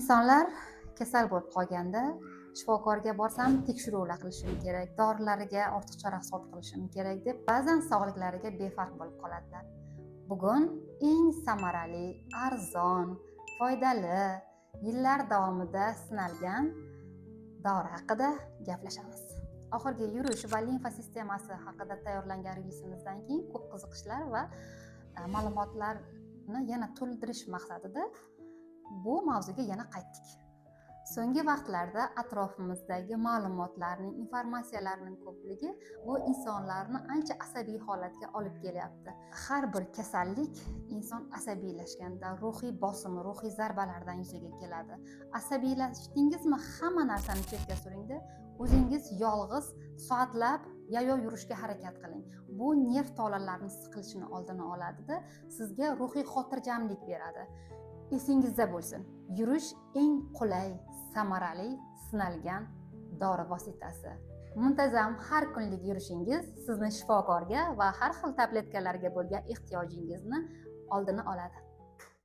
Insonlar kasal bo'lib qolganda shifokorga borsam, tekshiruvlar qilishim kerak, dorilariga ortiqcha rasxod qilishim kerak deb ba'zan sog'liklariga befarq bo'lib qoladilar. Bugun eng samarali, arzon, foydali, yillar davomida sinalgan dori haqida gaplashamiz. Oxirgi yurish va limfa sistemasi haqida tayyorlangan reelsimizdan keyin ko'p qiziqishlar va ma'lumotlarni yana to'ldirish maqsadida bu mavzuga yana qaytdik. So'nggi vaqtlarda atrofimizdagi ma'lumotlarning, informatsiyalarning ko'pligi bu insonlarni ancha asabiy holatga olib kelyapti. Har bir kasallik inson asabiylashganda, ruhiy bosim, ruhiy zarbalardan yuzaga keladi. Asabiylashdingizmi, hamma narsani chetga suringda, o'zingiz yolg'iz soatlab yayov yurishga harakat qiling. Bu nerv tolalarining siqilishini oldini oladida, sizga ruhiy xotirjamlik beradi. Esingizda bo'lsin, yurish eng qulay, samarali, sinalgan dori vositasi. Muntazam har kunlik yurishingiz sizni shifokorga va har xil tabletkalarga bo'lgan ehtiyojingizni oldini oladi.